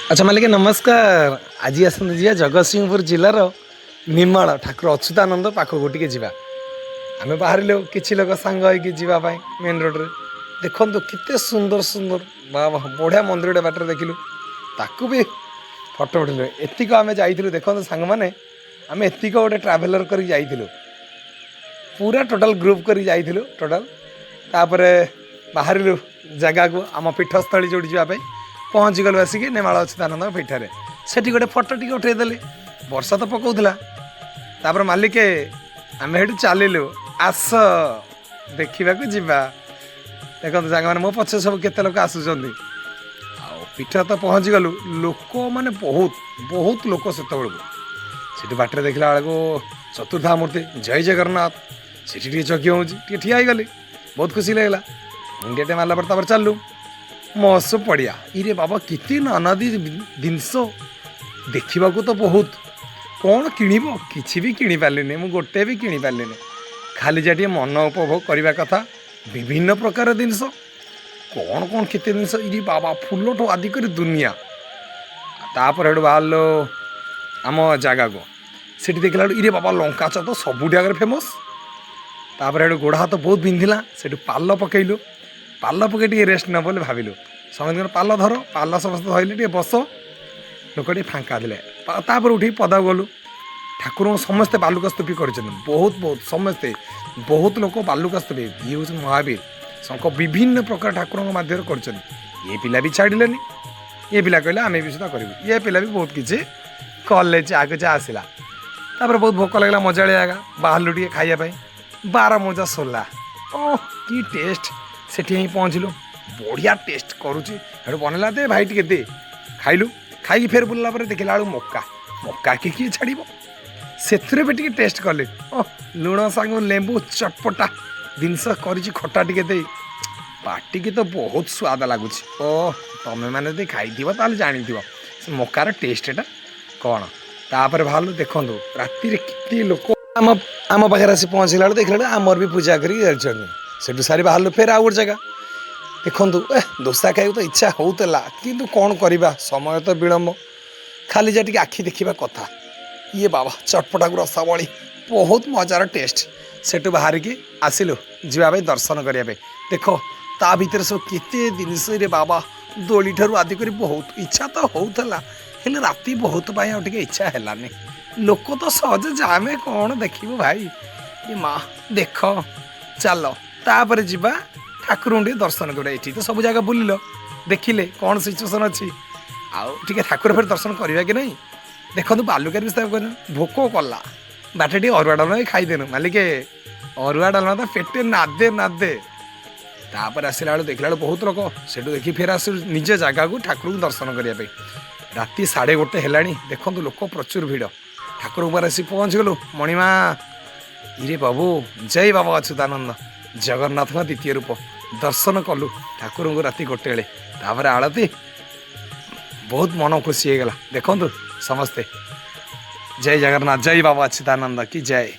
ଆଚ୍ଛା ମାଲିକ, ନମସ୍କାର। ଆଜି ଆସନ୍ତୁ ଯିବା ଜଗତସିଂହପୁର ଜିଲ୍ଲାର ନିମାଳ ଠାକୁର ଅଚ୍ୟୁତାନନ୍ଦ ପାଖକୁ ଟିକେ ଯିବା। ଆମେ ବାହାରିଲୁ କିଛି ଲୋକ ସାଙ୍ଗ ହେଇକି ଯିବା ପାଇଁ ମେନ୍ ରୋଡ଼ରେ। ଦେଖନ୍ତୁ କେତେ ସୁନ୍ଦର ସୁନ୍ଦର ବା ବଢ଼ିଆ ମନ୍ଦିରଟେ ବାଟରେ ଦେଖିଲୁ, ତାକୁ ବି ଫଟୋ ଉଠେଇଲୁ। ଏତିକ ଆମେ ଯାଇଥିଲୁ। ଦେଖନ୍ତୁ ସାଙ୍ଗମାନେ, ଆମେ ଏତିକ ଗୋଟେ ଟ୍ରାଭେଲର କରିକି ଯାଇଥିଲୁ, ପୁରା ଟୋଟାଲ୍ ଗ୍ରୁପ୍ କରିକି ଯାଇଥିଲୁ ଟୋଟାଲ୍। ତାପରେ ବାହାରିଲୁ ଜାଗାକୁ, ଆମ ପୀଠସ୍ଥଳୀ ଯେଉଁଠି ଯିବା ପାଇଁ। ପହଞ୍ଚିଗଲୁ ଆସିକି ନେମାଳ ଅଚ୍ୟୁତାନନ୍ଦ ପୀଠରେ। ସେଠି ଗୋଟେ ଫଟୋ ଟିକେ ଉଠେଇଦେଲି। ବର୍ଷା ତ ପକାଉଥିଲା। ତାପରେ ମାଲିକେ, ଆମେ ସେଠୁ ଚାଲିଲୁ, ଆସ ଦେଖିବାକୁ ଯିବା। ଦେଖନ୍ତୁ ସାଙ୍ଗମାନେ, ମୋ ପଛରେ ସବୁ କେତେ ଲୋକ ଆସୁଛନ୍ତି। ଆଉ ପୀଠ ତ ପହଞ୍ଚିଗଲୁ, ଲୋକମାନେ ବହୁତ ବହୁତ ଲୋକ ସେତେବେଳକୁ। ସେଠି ବାଟରେ ଦେଖିଲା ବେଳକୁ ଚତୁର୍ଦ୍ଧା ମୂର୍ତ୍ତି, ଜୟ ଜଗନ୍ନାଥ। ସେଠି ଟିକେ ଯଜ୍ଞ ହେଉଛି, ଟିକେ ଠିଆ ହେଇଗଲି, ବହୁତ ଖୁସି ଲାଗିଲା। ମୁଣ୍ଡିଆଟେ ମାରିଲା ପରେ ତାପରେ ଚାଲିଲୁ ମହୋତ୍ସବ ପଡ଼ିଆ। ଇରେ ବାବା, କେତେ ନାନାଦି ଜିନିଷ ଦେଖିବାକୁ ତ ବହୁତ। କ'ଣ କିଣିବ? କିଛି ବି କିଣିପାରିଲିନି ମୁଁ, ଗୋଟେ ବି କିଣିପାରିଲିନି। ଖାଲି ଯାହା ଟିକେ ମନ ଉପଭୋଗ କରିବା କଥା। ବିଭିନ୍ନ ପ୍ରକାର ଜିନିଷ, କ'ଣ କ'ଣ କେତେ ଜିନିଷ, ଇରେ ବାବା, ଫୁଲଠୁ ଆଦି କରି ଦୁନିଆ। ତାପରେ ହେଠୁ ବାହାରିଲୁ ଆମ ଜାଗାକୁ। ସେଠି ଦେଖିଲା ବେଳକୁ, ଇରେ ବାବା, ଲଙ୍କା ଚପ ତ ସବୁଠି ଆଗରେ ଫେମସ୍। ତାପରେ ହେଠୁ ଗୋଡ଼ ହାତ ବହୁତ ବିନ୍ଧିଲା। ସେଠୁ ପାଲ ପକେଇଲୁ। ପାଲ ପକେଇ ଟିକେ ରେଷ୍ଟ ନେବ ବୋଲି ଭାବିଲୁ। ସମସ୍ତଙ୍କର ପାଲ ଧର, ପାଲ ସମସ୍ତେ ଧରିଲେ, ଟିକେ ବସ। ଲୋକ ଟିକେ ଫାଙ୍କା ଥିଲେ। ତାପରେ ଉଠିକି ପଦାକୁ ଗଲୁ। ଠାକୁରଙ୍କୁ ସମସ୍ତେ ବାଲୁକା ସ୍ତୁପି କରିଛନ୍ତି, ବହୁତ ବହୁତ ସମସ୍ତେ, ବହୁତ ଲୋକ ବାଲୁକା ସ୍ତୁପି। ଇଏ ହେଉଛି ମହାବୀର, ଶଙ୍ଖ, ବିଭିନ୍ନ ପ୍ରକାର ଠାକୁରଙ୍କ ମାଧ୍ୟମରେ କରିଛନ୍ତି। ଏ ପିଲା ବି ଛାଡ଼ିଲେନି। ଏ ପିଲା କହିଲେ, ଆମେ ବି ସୁଦ୍ଧା କରିବୁ। ଏ ପିଲା ବି ବହୁତ କିଛି କଲେ, ଆଗକୁ ଯା ଆସିଲା। ତାପରେ ବହୁତ ଭୋକ ଲାଗିଲା, ମଜାଳିଆ ଜାଗା, ବାହାରିଲୁ ଟିକେ ଖାଇବା ପାଇଁ। ବାରମଜା ସୋଲା, ଓ କି ଟେଷ୍ଟ! ସେଠି ହିଁ ପହଞ୍ଚିଲୁ। ବଢ଼ିଆ ଟେଷ୍ଟ କରୁଛି। ସେଠୁ ବନେଇଲା, ଦେ ଭାଇ, ଟିକେ ଦେ। ଖାଇଲୁ। ଖାଇକି ଫେର ବୁଲିଲା ପରେ ଦେଖିଲା ବେଳକୁ ମକା। ମକା କିଏ କିଏ ଛାଡ଼ିବ? ସେଥିରେ ବି ଟିକେ ଟେଷ୍ଟ କଲି। ଓ, ଲୁଣ ସାଙ୍ଗ ଲେମ୍ବୁ, ଚଟପଟା ଜିନିଷ କରିଛି, ଖଟା ଟିକେ ଦେଇ ପାଟିକି ତ ବହୁତ ସ୍ୱାଦ ଲାଗୁଛି। ଓ, ତମେମାନେ ଯଦି ଖାଇଥିବ ତାହେଲେ ଜାଣିଥିବ ସେ ମକାର ଟେଷ୍ଟଟା କ'ଣ। ତାପରେ ବାହାରିଲୁ। ଦେଖନ୍ତୁ ରାତିରେ କେତେ ଲୋକ ଆମ ପାଖରେ ଆସି ପହଞ୍ଚିଲା ବେଳକୁ, ଦେଖିଲା ବେଳକୁ ଆମର ବି ପୂଜା କରିକି ଯାଇଛନ୍ତି। ସେଠୁ ସାରି ବାହାରିଲୁ ଫେର ଆଉ ଗୋଟେ ଜାଗା। ଦେଖନ୍ତୁ, ଏ ଦୋସା ଖାଇବାକୁ ତ ଇଚ୍ଛା ହେଉଥିଲା, କିନ୍ତୁ କ'ଣ କରିବା, ସମୟ ତ ବିଳମ୍ବ। ଖାଲି ଯା ଟିକେ ଆଖି ଦେଖିବା କଥା। ଇଏ ବାବା, ଚଟପଟାକୁ ରସାବଳି, ବହୁତ ମଜାର ଟେଷ୍ଟ। ସେଠୁ ବାହାରିକି ଆସିଲୁ ଯିବା ପାଇଁ ଦର୍ଶନ କରିବା ପାଇଁ। ଦେଖ ତା ଭିତରେ ସବୁ କେତେ ଜିନିଷରେ ବାବା, ଦୋଳିଠାରୁ ଆଦି କରି ବହୁତ ଇଚ୍ଛା ତ ହେଉଥିଲା, ହେଲେ ରାତି ବହୁତ ପାଇଁ ଆଉ ଟିକେ ଇଚ୍ଛା ହେଲାନି। ଲୋକ ତ ସହଜ ଯାମେ, କ'ଣ ଦେଖିବୁ ଭାଇ? ଏ ମା, ଦେଖ। ଚାଲ ତାପରେ ଯିବା ଠାକୁରଙ୍କୁ ଟିକେ ଦର୍ଶନ କରିବା। ଏଠି ତ ସବୁ ଜାଗା ବୁଲିଲ, ଦେଖିଲେ କ'ଣ ସିଚୁଏସନ୍ ଅଛି। ଆଉ ଟିକେ ଠାକୁର ଫେର ଦର୍ଶନ କରିବା କି ନାହିଁ? ଦେଖନ୍ତୁ, ବାଲୁକାରେ ବି ସ୍ଥାପନ କରିବା। ଭୋକ କଲା, ବାଟେ ଟିକେ ଅରୁଆ ଡାଲମା ବି ଖାଇଦେନୁ। ମାଲିକେ, ଅରୁଆ ଡାଲମା ତ ପେଟେ ନାଦେ ନାଦେ। ତାପରେ ଆସିଲା ବେଳକୁ ଦେଖିଲା ବେଳକୁ ବହୁତ ଲୋକ। ସେଠୁ ଦେଖି ଫେର ଆସିଲୁ ନିଜ ଜାଗାକୁ ଠାକୁରଙ୍କୁ ଦର୍ଶନ କରିବା ପାଇଁ। ରାତି 1:30 ହେଲାଣି। ଦେଖନ୍ତୁ ଲୋକ ପ୍ରଚୁର ଭିଡ଼। ଠାକୁରଙ୍କ ଉପରେ ଆସି ପହଞ୍ଚିଗଲୁ। ମଣିମା, ଇରେ ବାବୁ, ଜୟ ବାବା ଅଚ୍ୟୁତାନନ୍ଦ, ଜଗନ୍ନାଥଙ୍କ ଦ୍ୱିତୀୟ ରୂପ। ଦର୍ଶନ କଲୁ ଠାକୁରଙ୍କୁ ରାତି 1 ବେଳେ। ତାପରେ ଆଳତି, ବହୁତ ମନ ଖୁସି ହେଇଗଲା। ଦେଖନ୍ତୁ ସମସ୍ତେ, ଜୟ ଜଗନ୍ନାଥ, ଜୟ ବାବା ଅଚ୍ୟୁତାନନ୍ଦ କି ଜୟ।